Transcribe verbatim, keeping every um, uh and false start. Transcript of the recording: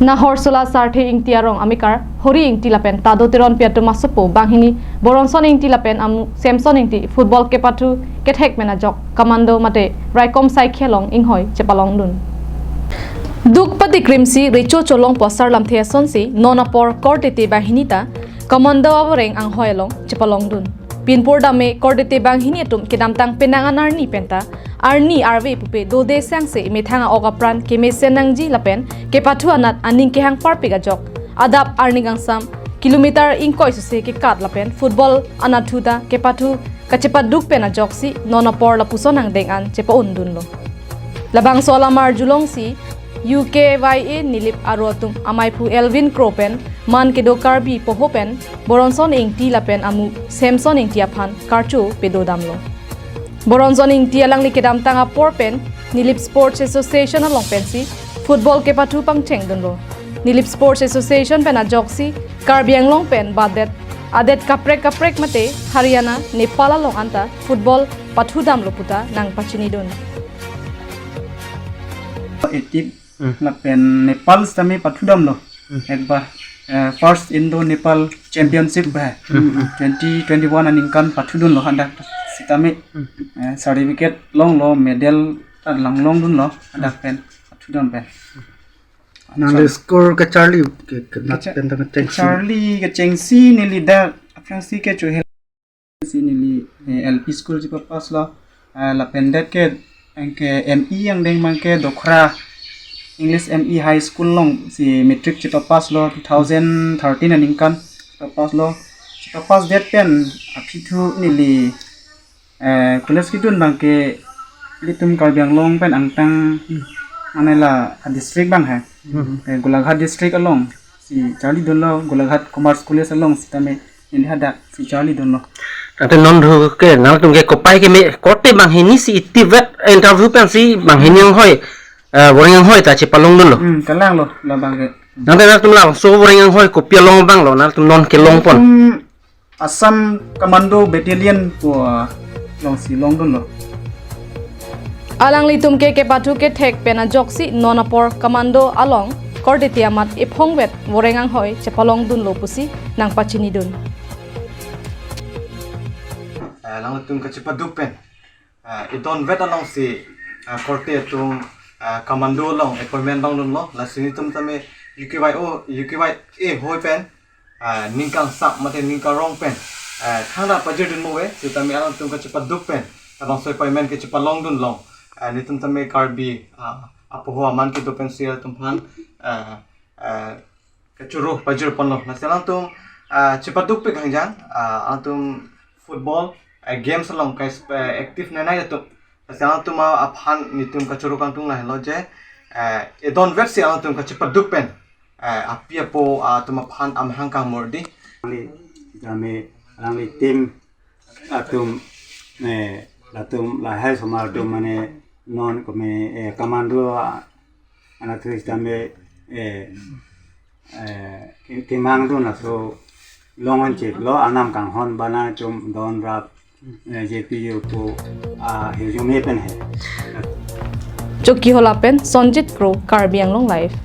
Nahor Sola, Sarthe Ingti arong amekar Hori Ingti lapen Tado Teronpi atum asopo banghini Boronson Ingti lapen amu Samson Ingti football kepathu kethek pen ajok Commando mate Raikom Saikhi along inghoi chepalongdun. Duk patikrimsi recho cholongpo asarlamthe asonsi non apor korte banghini ta Commando avoreng anghoi along chepalongdun. Pinpur dame korte banghini atum kedamtang penang an arni penta arni arve pupe dode sangse methang a-ok apran kemesen nangji lapen kepathu anat aning kehang parpik ajok adap arni kangsam kilometer ingkoi suse kekat lapen football anatthu ta kepathu kachepaduk pen ajoksi non apor lapuson angdeng an chepa-undunlo. Labangso alam arjulongsi U K Y A Nilip aro atum amaiphu Elvin Kro pen man kedo Karbi poho pen Boronson Ingti lapen amu Samson Ingti aphan karcho pedodamlo. Boronson Ingti alangli kedamtang apor pen Nilip Sports Association along pensi football kepathu pangchengdunlo. Nilip Sports Association pen ajoksi Karbi Anglong pen badet adet kaprek kaprek mate Haryana, Nepal along anta football pathudamlo puta nangpachinidun. Eighteen Hmm. lapen Nepal sitame pathudamlo. Hmm. Ekbar, eh, first Indo Nepal Championship ba. Hmm. Twenty twenty-one aningkan pathudunlo hadak sitame. Hmm. Eh, certificate longlo, medal ta langlongdunlo hadak pen pathudam pen. Nangli score kacharli ke, ke, nat Kacha-, pen ta kachengsi. Charli kachengsi neli dak aphrangsi kecho hel si neli, eh, L P school chepapasslo, eh, lapen det ke anke M E angdeng abangke Dokhra English M E High School alongsi matric chepapasslo two thousand thirteen aningkan chepapasslo. Chepapass det pen aphi thu neli, eh, college kedun abangke ilitum Karbi Anglong pen angtan mane la district abang hai. Hmm. Eh, Golaghat district alongsi charlidunlo, Golaghat Commerce College along sitame neli hadak si charlidunlo. Tangte non thu ke nangtum ke kopai keme korte banghini si itivet interview pensi banghini anghoi, eh, voreng anghoi ta chepalongdunlo. Hmm, kalanglo labang ke. Tangte nangtum labangso voreng anghoi kopi along abanglo nangtum non kelongpon? Nangtum Assam Commando Battalion pu, ah, alongsi longdunlo. Alanglitum ke kepathu kethek pen ajoksi non apor Commando along korte amat ephongvet voreng anghoi chepalongdunlo pusi nangpachinidun. Eh, alanglitum kachepaduk pen, eh, idonvet alongsi, eh, korte atum, eh, Commando along appointment longdunlo, lasi nelitum tame U K Y O, U K Y A hoi pen, ah, ningkangsam mate ningkarong pen, ah, thangta pajirdun mo ave, sitame alangtum kachepaduk pen labangso appointment kachepalongdunlong, ah, nelitum tame Karbi, ah, apoho aman kedo pensi atum aphan, ah, ah, kachoro pajirponlo. Lasi alangtum, ah, chepaduk pen kangjang, ah, alangtum football, ah, games along kai, ah, active nainai atum. Lasi alangtum aphan nelitum kachoro kangtung lahelo je, eh, idonvet si alangtum kachepaduk pen, eh, api apo atum aphan amahang kangmor di. Alangli, alangli, alangli team atum, eh, latum lahai osomar atum mane non kome, eh, Commando, ah, anatthu sitame, eh, eh, ke-, kemangdun laso long-an chiklo, arnam kanghon bana chum don rap, eh, J P U pu, ah, hirjume pen he. Chokihola pen Sonjit Kro, Karbi Anglong Live.